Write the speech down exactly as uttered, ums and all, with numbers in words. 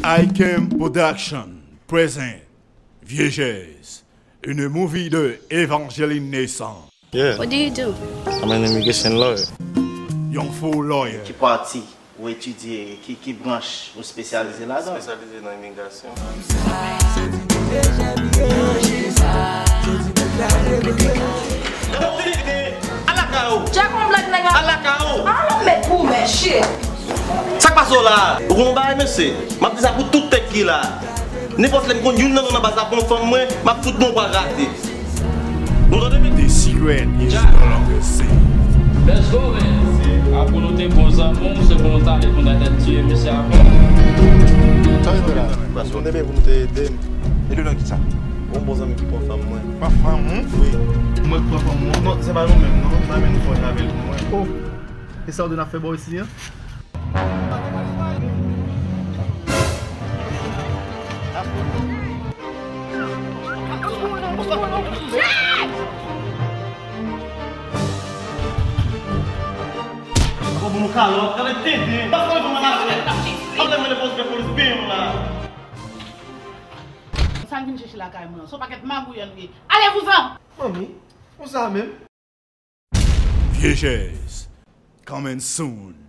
Icam Production present Vye Jèz, une movie de Evangeline Naissant. Yeah. What do you do? I'm an immigration lawyer. Yon fo lawyer. Ki pati ou etidye, ki, ki branch ou espesyalize ladan? Espesyalize nan imigrasyon. Jack, on black nèg la. Ala ka ou. Ala met pou men shit. Sa k pase w la? Ou konn yon bagay, mesye? M ap di sa pou tout tèt ki la. Nenpòt lè m konn youn nan nou nan baz la pran fanm mwen, m ap fout bon pwa rate. Nou tande byen? The secret is no longer safe. Let's go, man. Apre nou te bon zanmi, se pou nou t ale pou n al tiye mesye avan. Sa w te la? Paske nou te vin pou nou te ede m. Ede w nan kisa? Yon bon zanmi ki pran fanm mwen. Pran fanm ou? Wi. Mwen k pran fanm ou? Non, se pa nou menm non. M pa menm fò avè l pou mwen. Oh! E sa w di n ap fè bò isi an? Bon, bon, kalòt, kalòt tenten. Pas mwen pou mwen mache. Pas mwen le poste polis byen la. Sa n vin chèche lakay mwen an, se yon pakèt magouyè nou ye. Allez-vous-en! Manmi, ou sa menm? Vye Jèz, coming soon